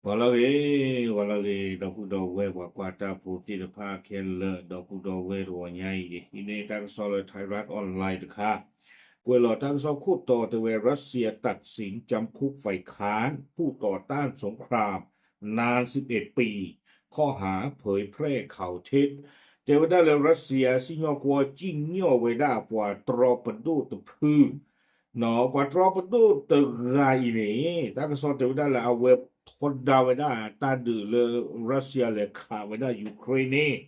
ဂီၤလၢအဂ့ၤ, ဂီၤလၢအဂ့ၤ, ဒီပုၢ်ဒီဝဲၢ်ပှၤကွၢ်တၢ်ဖိသ့ၣ်တဖၣ်ခဲလၢာ်, ဒီပုၢ်ဒီဝဲၢ်တဂီၤညါအံၤ ယဟံးန့ၢ်တၢ်ကစီၣ်လၢ Thairath Online တခါ, ကွဲးလီၤတၢ်ကစီၣ်ခိၣ်တီတဲဝဲ รัสเซียตัดสินจำคุกฝ่ายค้านผู้ต่อต้านสงครามนานสิบเอ็ดปี ข้อหาเผยแพร่ข่าวเท็จ တဲဝဲဒၣ်လၢ ရၢၡစံယါ စံၣ်ညီၣ်ကွီၢ်စံၣ်ညီၣ်ဝဲဒၣ်ပှၤတြီပဒိၣ်တဖု ပှၤတြီပဒိၣ်တဂၤအံၤန့ၣ် တၢ်ကစီၣ်တဲဝဲဒၣ်လၢအဝဲထီဒါဝဲဒၣ်တၢ်ဒုးလၢ ရၢၡစံယါလဲၤခးဝဲဒၣ် Ukraine န့ၣ်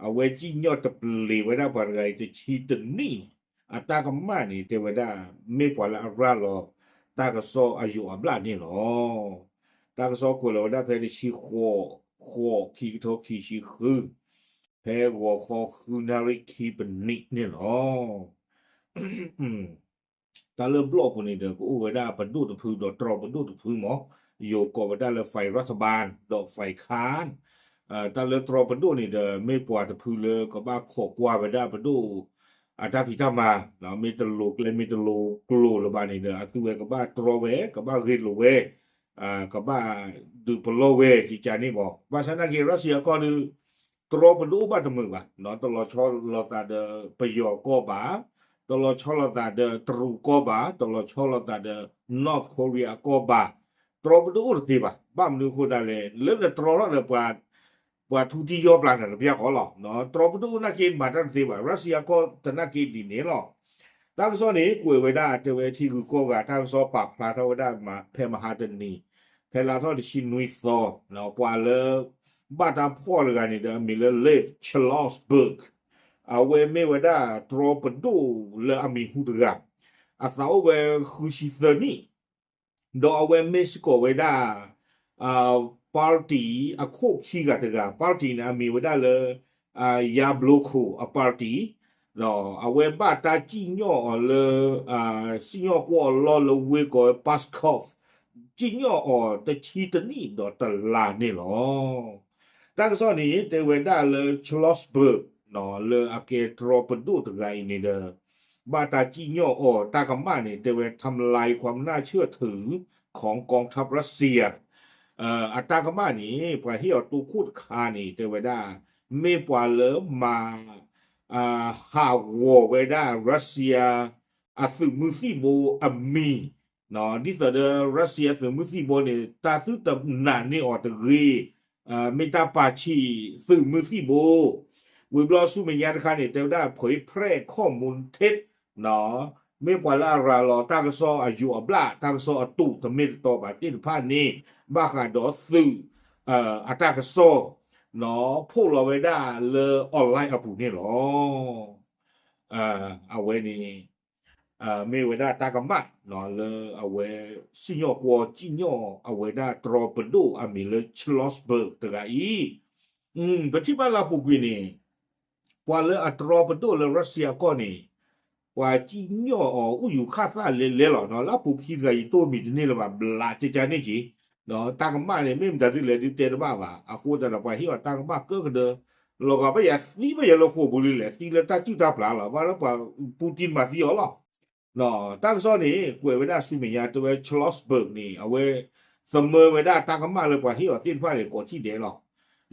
အဝဲစံၣ်ညီၣ်တပျ့ၤဝဲဒၣ်ပှၤတဂၤအံၤတဆံတနံၣ်န့ၣ် အတၢ်ကမၣ်န့ၣ် တဲဝဲဒၣ် မ့ၢ်ပှၤလၢအရၤလီၤတၢ်ကစီၣ်အယိာ်အဘျၣ်န့ၣ်လီၤ. တၢ်ကစီၣ်ကွဲးလီၤဝဲဒၣ်ဖဲတဆံဃိး ဃိး ခံကထိခံဆံဃု ဖဲဂီၤခီဃုနၣ်ရံၣ်ခံပနံးန့ၣ်လီၤ. တၢ်လၢဘျီၣ်ပူၤန့ၣ်ဒီး ကအိၣ်ဝဲဒၣ်ပဒိၣ်တဖုဒီးတြီပဒိၣ်တဖုမး, ယိၤကိးဝဲဒၣ်လၢ ฝ่ายรัฐบาล ဒီး ฝ่ายค้าน တၢ်လၢတြီပဒိၣ်န့ၣ်ဒီး မ့ၢ်ပှၤတဖုလၢကဘၣ်ခိးကွၢ်ဝဲဒၣ်ပဒိၣ် အတၢ်ဖံးတၢ်မၤ, မ့ၢ်တလိၤကျဲမ့ၢ်တလိၤကျိၤလၢၤဘၣ်န့ၣ်ဒီး အသုဝဲကဘၣ်တြီဝဲ ကဘၣ်ဂ့ၢ်လိာ်ဝဲ ကဘၣ်ဒုးပလီၢ်ဝဲကကန့ၣ်မး. ဘၣ်ဆၣ်သနာ်က့ ရၢၡစံယါကီၢ်ဒီး တြီပဒိၣ်အိၣ်ဘၣ်တမုာ်ဘၣ်, တလီၤဆီလိာ်သးဒီးပယီၤကီၢ်ဘၣ်, တလီၤဆီလိာ်သးဒီးတရူးကီၢ်ဘၣ်, တလီၤဆီလိာ်သးဒီး North Korea ကီၢ်ဘၣ်, တြီပဒိၣ်အိၣ်တသ့ဘၣ်. ဘၣ်မနုၤအဃိသတးလဲၣ်, လၢနတြီထီၣ်ဒီး ပှၤထူတံယီပျၤနၤတပျၢ်ဃီလီၤ. တြီပဒိၣ်အိၣ်သနာ်က့မၤတၢ်တသ့ဘၣ်, ရၢၡစံယါကီၢ်သနာ်က့ဒ်န့ၣ်လီၤ. တၢ်ကစီၣ်န့ၣ် ကွဲးဝဲဒၣ်တဲဝဲထံဂုၤကီၢ်ဂၤ တၢ်ကစီၣ်ပာ်ဖျါထီၣ်ဝဲဒၣ်ဖဲမဟါတနံၤ ဖဲလါထီၣ်တဆံနွံသီ, ပှၤလၢ ဘၣ်တၢ်ဖီၣ်တဂၤန့ၣ်ဒီး အမံၤလၢ Lev Chelosberg, အဝဲမ့ၢ်ဝဲဒၣ်တြီပဒိၣ်လၢအမံၤဟူတဂၤ, အသးအိၣ်ဝဲဃုဆံသၢနံၣ်, ဒီးအဝဲမ့ၢ်စ့ၢ်ကီးဝဲဒၣ် party အခိၣ်ခံဂၤတဂၤ, party န့ၣ် အမံၤဝဲဒၣ်လၢ Yabloko အ party, ဒီးအဝဲဘၣ်တၢ်စံၣ်ညီၣ်အီၤလၢ စံၣ်ညီၣ်ကွီၢ်အလီၢ်လၢဝ့ၢ်ကိး Pskov, စံၣ်ညီၣ်အီၤတဆံတနံၣ်ဒီးတလါန့ၣ်လီၤ. တၢ်ကစီၣ်န့ၣ် တဲဝဲဒၣ်လၢ Chelosberg လၢအကဲတြီပဒိၣ်တဂၤအံၤန့ၣ်ဒီး ဘၣ်တၢ်စံၣ်ညီၣ်အီၤတၢ်ကမၣ်န့ၣ် တဲဝဲ ทำลายความน่าเชื่อถือของกองทัพรัสเซีย အတၢ်ကမၣ်န့ၣ် ပှၤဟ့ၣ်အီၤတိခိၣ်တခါန့ၣ် တဲဝဲဒၣ် မ့ၢ်ပှၤလၢမၤ ဟးဂီၤဝဲဒၣ် ရၢၡစံယါ အသုးမုၢ်သံၣ်ဘိအမံၤ, ဒ်သိးဒီး ရၢၡစံယါသုးမုၢ်သံၣ်ဘိန့ၣ် တၢ်သုတနာ်န့ၢ်အီၤတဂ့ၤ, မ့ၢ်တၢ်ပာ်ဆံးသုးမုၢ်သံၣ်ဘိ, ဝံၤဘျီဆူမဲာ်ညါတခါန့ၣ် တဲဝဲဒၣ် เผยแพร่ข้อมูลเท็จ မ့ၢ်ပှၤလၢအရၤလီၤတၢ်ကစီၣ်အယိာ်အဘျၣ် တၢ်ကစီၣ်အတိာ်တမ့ၢ်တတီဘၣ်သ့ၣ်တဖၣ်န့ၣ် ဘၣ်ဃးဒီးသုး အတၢ်ကစီၣ် ဖီၣ်လီၤဝဲဒၣ်လၢ online အပူၤန့ၣ်လီၤ. အဝဲန့ၣ် မ့ၢ်ဝဲဒၣ်တၢ်ကမၣ်လၢအဝဲ စံၣ်ညီၣ်ကွီၢ်စံၣ်ညီၣ်အဝဲဒၣ်တြီပဒိၣ်အမံၤလၢ Chelosberg တဂၤအံၤ, ပထံၣ်ဘၣ်လၢအပူၤကွံာ်န့ၣ် ပှၤလၢအတြီပဒိၣ်လၢရၢၡစံယါကီၢ်န့ၣ် ပှၤစံၣ်ညီၣ်အီၤအိၣ်ယူၤခၣ်သၣ်လဲၤလဲၤလီၤ. လၢအပူၤပခံတဂၤအံၤ တိၢ်မံၤတန့ၢ်လၢၤဘၣ် ဘျးကကန့ၣ်က့ၤ, တၢ်ကမၣ်န့ၣ် မ့ၢ်မတၤဒ်လဲၣ်ဒုးတဲတဘၣ်ဘၣ်. အဃိသတးဒီး ပှၤဟ့ၣ်အီၤတၢ်ကမၣ်ကၢကဒၢ လီၤဂာ်ဘၣ်ယၤသံဘၣ်ယၤလၢဃိာ်ပူၤလံလဲၣ်, သံလၢတၢ်စုၣ်တၢ်ပျၢ်လီၤ. ဘၣ်လၢပှၤ Putin မၤသံအီၤလီၤ. တၢ်ကစီၣ်န့ၣ် ကွဲးဝဲဒၣ်ဆူမဲာ်ညါတဲဝဲ Chelosberg န့ၣ် အဝဲ သမၢဝဲဒၣ်တၢ်ကမၣ်လၢပှၤဟ့ၣ်အီၤသ့ၣ်တဖၣ်န့ၣ် ကိးထံၣ်ဒဲးလီၤ.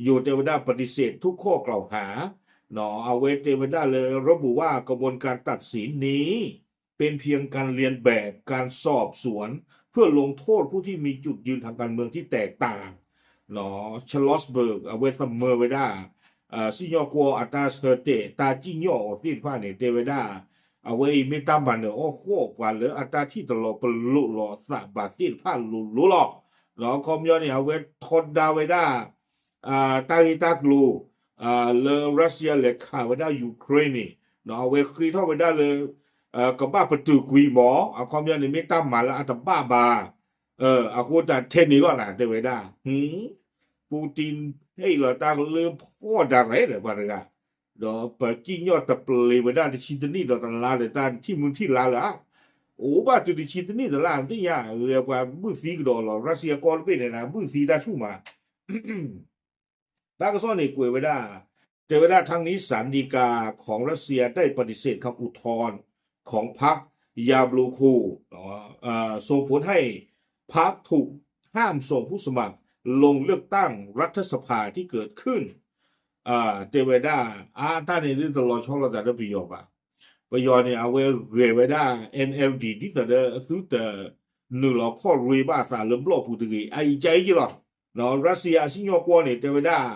ယိၤတဲဝဲဒၣ် ပฏิเสธทุกข้อกล่าวหา အဝဲတဲဝဲဒၣ်လၢ ระบุว่า กระบวนการตัดสินนี้ เป็นเพียงการเลียนแบบการสอบสวนเพื่อลงโทษผู้ที่มีจุดยืนทางการเมืองที่แตกต่าง Chelosberg အဝဲသမၢဝဲဒၣ် စံၣ်ညီၣ်ကွီၢ်အတၢ်ဆၢတဲာ်တၢ်စံၣ်ညီၣ်အီၤသ့ၣ်တဖၣ်န့ၣ် တဲဝဲဒၣ် အဝဲအံၤမ့ၢ်တၢ်မၤနၢၤအီၣ်ဃီၣ်ပှၤလၢအတၢ်ထံၣ်တလီၤပလိာ်လီၤအသးဘၣ်သ့ၣ်တဖၣ်လိၤလိၤလီၤ. ဒီးအခီပညီန့ၣ် အဝဲထီဒါဝဲဒၣ် တၢ်ဂ့ၢ်တၢ်ကျိၤ လၢရၢၡစံယါလဲၤခးဝဲဒၣ် Ukraine န့ၣ် အဝဲဃ့ထီၣ်ဝဲဒၣ်လၢ ကဘၣ်ပတုာ်ကွံာ်မး အခီပညီန့ၣ် မ့ၢ်တၢ်မၤလၢအတဘၣ်ဘၣ် အဃိတၢ်ထဲန့ၣ်လီၤနၤ တဲဝဲဒၣ် Putin ဟ့ၣ်လီၤတၢ်ကလၢဖှီၣ်ဒၣ်ရဲၣ်ဒီးပှၤတဂၤ ဒီးပစံၣ်ညီၣ်တပျ့ၤဝဲဒၣ်တဆံတနံၣ်ဒီးတလါဒီး တၢ်ထံၣ်မုၢ်ထံၣ်လါလၢၤဧါ, အိၣ်ဘၣ်တုၤတဆံတနံၣ်တလါ သ့ၣ်ညါ ဂဲၤပှၤဘုၣ်သံကဒီးလီၤ. ရၢၡစံယါကီၢ်တဘ့ၣ်န့ၣ် ဘုၣ်သံတၢ်ဆူၣ်မး တၢ်ကစီၣ်န့ၣ်ကွဲးဝဲဒၣ် တဲဝဲဒၣ် ทั้งนี้ศาลฎีกาของรัสเซียได้ปฏิเสธคำอุทธรณ์ของพรรค Yabloko ส่งผลให้พรรคถูกห้ามส่งผู้สมัคร ลงเลือกตั้งรัฐสภาที่เกิดขึ้น တဲဝဲဒၣ် အါတၢ်န့ၣ်ဒ်တလီၤဆီလိာ်သးဒီးပယီၤဘၣ်. ပယီၤန့ၣ် အဝဲဂဲၤဝဲဒၣ် NLD ဒ်သိးဒီးသုတနုာ်လီၤခီၣ်ရ့ဘၣ်အသးလၢဘျီၣ်ပူၤတဂ့ၤ အအံၤကၠါအံၤက့လီၤ. Russia အစံၣ်ညီၣ်ကွီၢ်န့ၣ် တဲဝဲဒၣ်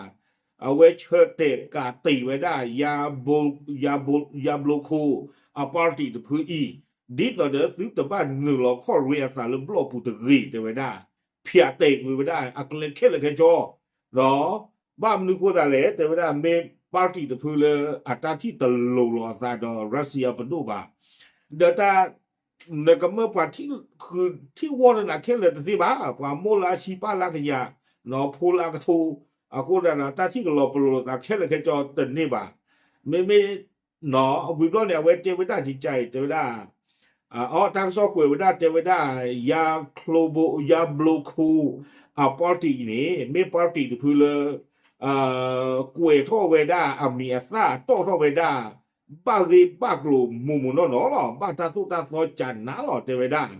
အဝဲဆၢတဲာ်ကးတံာ်ဝဲဒၣ် ယၤဘျိခိၣ် အ party တဖုအံၤ ဒ်သိးဒီးသုတဘၣ်နုာ်လီၤခီၣ်ရ့အသးလၢဘျီၣ်ပူၤတဂ့ၤ တဲဝဲဒၣ် ဖၠးတဲာ်ကွံာ်ဝဲဒၣ် အကျဲခဲလၢာ်ခဲဆ့ ဒီး ဘၣ်မနုၤဃိသးလဲၣ် တဲဝဲဒၣ် မ့ၢ် party တဖုလၢအတၢ်ထံၣ်တလိၤလီၤအသးဒီး Russia ပဒိၣ်ဘၣ်. ဒီးတၢ် နကမၢပှၤထံၣ်ဃုာ်ထံၣ်ဝီနၤခဲလၢာ်တသ့ဘၣ်, ပှၤမိၢ်လၢအဆံပၢ်လၢအကယၤ, ဖိလၢအကထိ, အဃိသတးဒီး တၢ်ထံၣ်ကလီၤပလိာ်သးခဲလၢာ်ခဲဆ့တန့ၢ်ဘၣ်. မ့မ့ၢ် ဝံၤဘျီန့ၣ် အဝဲတဲဝဲဒၣ်ကကါအံၤ တဲဝဲဒၣ် အတၢ်ကစီၣ်ကွဲးဝဲဒၣ်တဲဝဲဒၣ် ယၤဘျိခိၣ် အ party အံၤန့ၣ် မ့ၢ် party တဖုလၢ ကွဲးထီၣ်ဝဲဒၣ်အမံၤအသၣ် တီၣ်ထီၣ်ဝဲဒၣ် ဘၣ်ဂ့ၢ်ဘၣ်ကျိၤမိၢ်မိၢ်နီၢ်နီၢ်လီၤ. ဘၣ်တၢ်သိၣ်တၢ်သီကနးလီၤ တဲဝဲဒၣ်.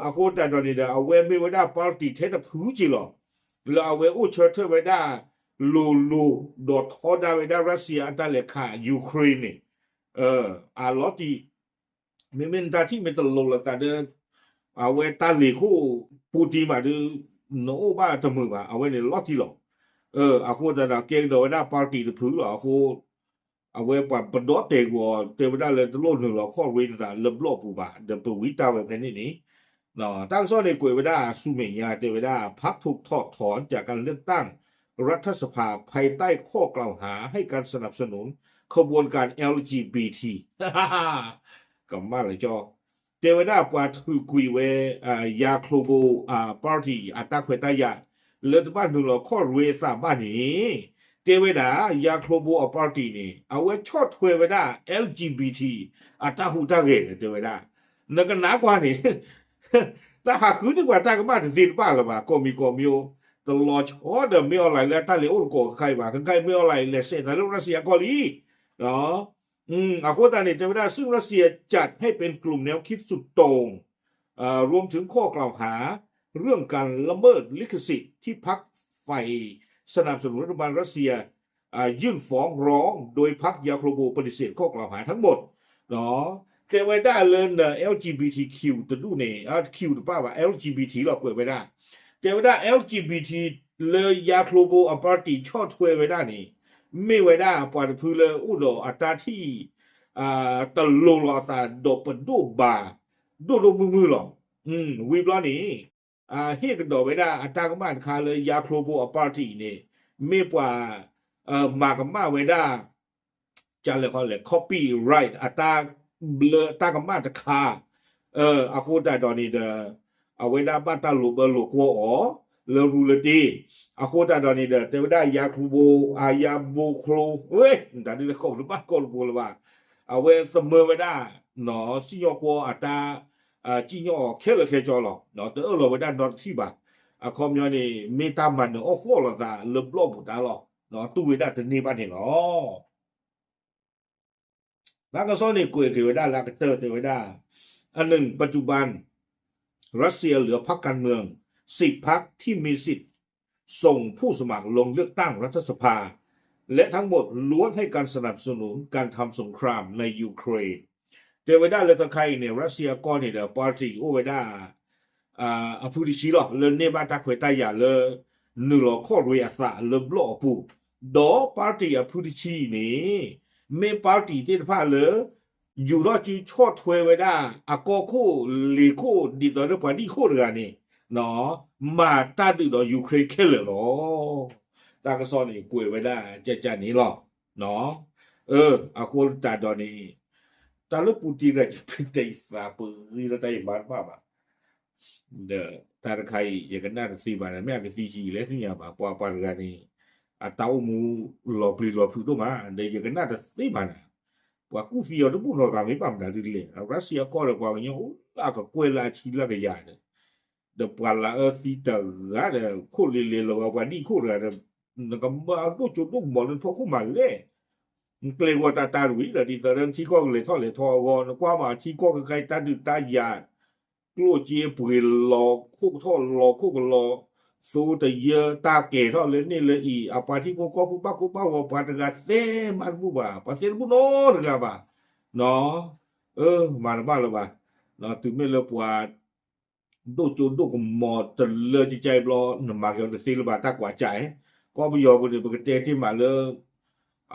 အဃိသတးဒီးန့ၣ်ဒီး အဝဲမ့ၢ်ဝဲဒၣ် party ထဲတဖုက့လီၤ. လၢအဝဲအိၣ်ဆၢထၢၣ်ဝဲဒၣ် လိၤလိၤ ဒီးထီဒါဝဲဒၣ် Russia အတၢ်လဲၤခး Ukraine န့ၣ် အလီၤတံၢ် မ့မ့ၢ်နတၢ်ထံၣ်မ့ၢ်တလိၤလိာ်သးဒီး အဝဲတၢ်လ့ၤခိၣ် Putin ဘၣ်ဒီး နအိၣ်ဘၣ်တမုာ်ဘၣ် အဝဲန့ၣ်လီၤတံၢ်လီၤ. အဃိသတးဒီး ကဲကဒီးဝဲဒၣ် party တဖုလီၤ. အဃိ အဝဲပှၤပဒီတဲာ်ဂီၤ တဲဝဲဒၣ်လၢတလိၣ်နုာ်လီၤခီၣ်ရ့နသးလၢဘျီၣ်ပူၤဘၣ် ဒီးပဝံတၢ်ဝဲဖဲန့ၣ်န့ၣ် တၢ်ကစီၣ်န့ၣ်ကွဲးဝဲဒၣ်ဆူမဲာ်ညါ တဲဝဲဒၣ် พรรคถูกถอดถอนจากการเลือกตั้งรัฐสภาภายใต้ข้อกล่าวหาให้การสนับสนุนขบวนการ แอล จี บี ที ကမၣ်လၢကၠီ တဲဝဲဒၣ်ပှၤထုးကွံာ်ဝဲ ယၤချိဘိ အ party အတၢ်ခွဲးတၢ်ယာ် လၢတဘၣ်နုာ်လီၤခီၣ်ရ့အသးဘၣ်န့ၣ် တဲဝဲဒၣ် ယၤချိဘိ အ party န့ၣ် အဝဲဆီၣ်ထွဲဝဲဒၣ် LGBT အတၢ်ဟူးတၢ်ဂဲၤန့ၣ် တဲဝဲဒၣ် နကနၣ်ကွၢ်န့ၣ် တၢ်ဟးဃုန့ၢ်ပှၤတၢ်ကမၣ်တသ့တဘၣ်လၢၤဘၣ် ကိးမံၤကိးမံၤ တလီၤဆီဒီးမ့ၢ် online လၢအတၢ်လဲၤအိၣ်တကိးခဲခါအံၤဘၣ် ခဲခါအံၤမ့ၢ် online လဲၤစဲးသးလၢ Russia အကီၢ်လံ အဃိသတးန့ၣ် တဲဝဲဒၣ် ซึ่งรัสเซียจัดให้เป็นกลุ่มแนวคิดสุดโต่ง รวมถึงข้อกล่าวหาเรื่องการละเมิดลิขสิทธิ์ที่พรรคฝ่ายสนับสนุนรัฐบาลรัสเซีย ยื่นฟ้องร้อง โดยพรรคยาโคโบปฏิเสธข้อกล่าวหาทั้งหมด တဲဝဲဒၣ်လၢန LGBTQ တဒူၣ်န့ၣ် Q တပၣ်ဘၣ် LGBT လီၤကွဲးဝဲဒၣ် တဲဝဲဒၣ် LGBT လၢယၤချိဘိ အ party ဆီၣ်ထွဲဝဲဒၣ်န့ၣ် မ့ၢ်ဝဲဒၣ်ပှၤတဖုလၢအိၣ်ဒီးအတၢ်ထံၣ် တလိၤလီၤအသးဒီးပဒိၣ်ဘၣ် ဒိၣ်ဒိၣ်မုၢ်မုၢ်လီၤ. ဝံၤဘျီန့ၣ် ဟ့ၣ်ကဒီးဝဲဒၣ်အတၢ်ကမၣ်တခါလၢယၤချိဘိ အ party န့ၣ် မ့ၢ်ပှၤ မၤကမၣ်ဝဲဒၣ် ကလဲၤခီလဲၣ် copyright အတၢ်ဘျၢတၢ်ကမၣ်တခါ အဃိသတးဒီးန့ၣ်ဒီး အဝဲဒၣ်ဘၣ်တၢ်လိာ်ဘၢလိာ်ကွီၢ်အီၤ လၢရူလၢတ့ အဃိသတးဒီးန့ၣ်ဒီး တဲဝဲဒၣ်ယၤချိဘိ အယၤဘျိခိၣ် ဝဲ တၢ်ဒ်လဲၣ် ကီၢ်တဘၣ်ကီၢ်တဘိလၢၤဘၣ် အဝဲသမၢဝဲဒၣ် စံၣ်ညီၣ်ကွီၢ်အတၢ် စံၣ်ညီၣ်အီၤခဲလၢာ်ခဲဆ့လီၤ. တအၢၣ်လီၤဝဲဒၣ်နီတထံၣ်ဘၣ်. အခီပညီန့ၣ် မ့ၢ်တၢ်မၤနၢၤအီၣ်ဃီၣ်လိာ်သးလၢဘျီၣ်ပူၤတၢ်လီၤ. တူၢ်ဝဲဒၣ်တန့ၢ်ဘၣ်န့ၣ်လီၤ. တၢ်ကစီၣ်န့ၣ် ကွဲးက့ၤဝဲဒၣ်လၢအကတၢၢ်တဲဝဲဒၣ် อันหนึ่ง ปัจจุบัน รัสเซียเหลือพรรคการเมือง สิบพรรคที่มีสิทธิ์ส่งผู้สมัครลงเลือกตั้งรัฐสภา และทั้งหมดล้วนให้การสนับสนุนการทำสงครามในยูเครน တဲဝဲဒၣ်လၢခဲခါအံၤန့ၣ် Russia အကီၢ်န့ၣ်ဒီး party အိၣ်ဝဲဒၣ် အဖုတဆံလီၤ လၢန့ၢ်ဘၣ်တၢ်ခွဲးတၢ်ယာ်လၢ နုာ်လီၤခီၣ်ရ့အသးလၢဘျီၣ်အပူၤ, ဒီး party အဖုတဆံအံၤန့ၣ် မ့ၢ် party သ့ၣ်တဖၣ်လၢ ယူၤထီၣ်စုဆီၣ်ထွဲဝဲဒၣ် အကီၢ်ခိၣ်လ့ၤခိၣ် ဒ်သိးလၢပှၤဒံၣ်ခိၣ်တဂၤန့ၣ် မၤတၢ်ဒုးဒီး Ukraine ခဲလၢာ်လီၤ. တၢ်ကစီၣ်န့ၣ် ကွဲးဝဲဒၣ်ကၢ်ကၢ်န့ၣ်လီၤ. အဃိသတးဒီးန့ၣ် တၢ်လၢ Putin တဂၤ ယပတဲယသးပဂ့ၤလၢတၢ်ယမါတဘၣ်ဘၣ် ဒီးတၢ်တခါအံၤ ယကနၣ်တသ့ဘၣ်န့ၣ် မ့ၢ်အကသံဆံးလဲၣ်သ့ၣ်ညါဘၣ် ပှၤပှၤတဂၤန့ၣ် အတၢ်အိၣ်မူလီၤပျံၤလီၤဖုးဒိၣ်မး ဒီးယကနၣ်တသ့ဘၣ်န့ၣ် ပှၤကူၣ်သံအီၤတဘူၣ်နီတဂၤမ့ၢ်ဘၣ်မနုၤဒ်လဲၣ် Russia အကီၢ်ဒီးပှၤကညီအိၣ်လၢအကကွဲၢ်လၢအဆံလၢကယၤဒီး ဒီးပှၤလၢအအၢသံတဂၤဒီး ခိၣ်လ့ၤလ့ၤလီၤဂာ်ပှၤဒံၣ်ခိၣ်တဂၤဒီး နကမၢအဒိၣ်ကၠိဒိၣ်ကမီၤလၢနဖီခိၣ်မးလဲၣ် ကျဲဂီၤတၢ်တၢ်တဝံၤဒီး ဒ်သိးဒီးနထံကီၢ်ကလဲၤထီၣ်လဲၤထီအဂီၢ် နကွၢ်မးထံကီၢ်ခဲခါအံၤတၢ်ဒုးတၢ်ယၤ ကျိၣ်စ့ပှ့ၤလီၤခိၣ်ကထီၣ်လီၤခိၣ်ကလီၤ သိတယၢတၢ်ကဲၤထီၣ်လၢန့ၣ်လၢအံၤ အပှၤထံဖိကီၢ်ဖိဘၣ်ကိၢ်ဘၣ်ဂီၤ ပှၤတဂၤသ့မးတဘူၣ်ဘၣ်, ပှၤသ့တဘူၣ်နီတဂၤဘၣ်. မၤတဘၣ်လၢၤဘၣ်. တုၤမ့ၢ်လၢပှၤ ဒိၣ်ကၠိဒိၣ်ကမီၤတလၢကကါအံၤဘျီ နမၤက့ၤအီၤတသ့လၢၤဘၣ် တၢ်ကွၢ်ကၢ်အံၤ. ကီၢ်ပယီၤပူၤန့ၣ် ပကတဲတ့ၢ်မးလၢ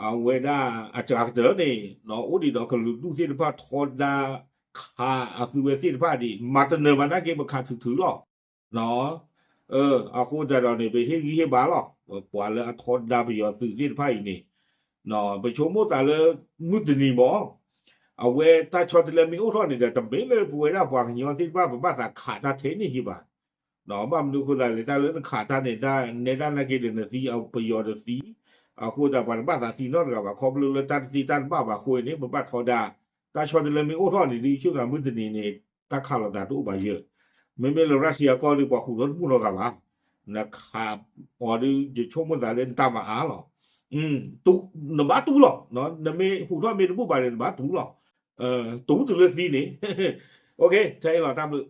အဝဲဒၣ်အစှၤကတၢၢ်န့ၣ် အိၣ်ဒံးဒီးကလုာ်ဒူၣ်သ့ၣ်တဖၣ်ထီဒါခးအသုဝဲသ့ၣ်တဖၣ်ဒံး မၤတနၢၤဘၣ်နာ်က့ ပခးထုးထုးလီၤ. အဃိသတးဒီးန့ၣ် ပဟ့ၣ်ဂံၢ်ဟ့ၣ်ဘါလီၤ. ပှၤလၢအထီဒါပယီၤသုးသ့ၣ်တဖၣ်အံၤန့ၣ် ပဆိကမိၣ်သးလၢ မုၢ်တနံၤမ့ၢ် အဝဲတၢ်ဆီတလဲမ့ၢ်အိၣ်ထီၣ်န့ၣ်ဒီး တမ့ၢ်လၢပဝဲဒၣ်ပှၤကညီသ့ၣ်တဖၣ် ပဘၣ်သးခးတၢ်ထဲန့ၣ်ဟံးဘၣ်. ဘၣ်မနုၤအဃိသတးလဲၣ် တၢ်လၢနခးတၢ်န့ၣ် တၢ်နဲဒၣ်နာ်က့ဒီးနသံ အပယီၤတသံ, အဃိသတးပှၤတဘၣ်သးသံနီတဂၤဘၣ် ခီဖျိလၢတၢ်တသ့တၢ်တဘၣ်ဘၣ်အဃိန့ၣ် ပဘၣ်ထီဒါ, တၢ်ဆီတလဲမ့ၢ်အိၣ်ထီၣ်န့ၣ် ဒ်ဆၢကမုၢ်တနံၤန့ၣ် တၢ်ခးလိာ်သးတအိၣ်ဘၣ်ယၢၢ်, မ့မ့ၢ်လၢရၢၡစံယါကီၢ်ဒီး ပှၤဃုာ်ဒီးတဘူၣ်နီတဂၤဘၣ်, နခးအီၤဒီး ယဆိကမိၣ်သးလၢနတၢ်မၤအါလီၤ. နဘၣ်တူၢ်လီၤ, နမ့ၢ်ဟူးထီၣ်မ့ၢ်တဘူၣ်ဘၣ်န့ၣ် နဘၣ်တူၢ်လီၤ. တူၢ်တုၤလၢသံန့ၣ်, ထဲအံၤလီၤတၢ်ဘျုး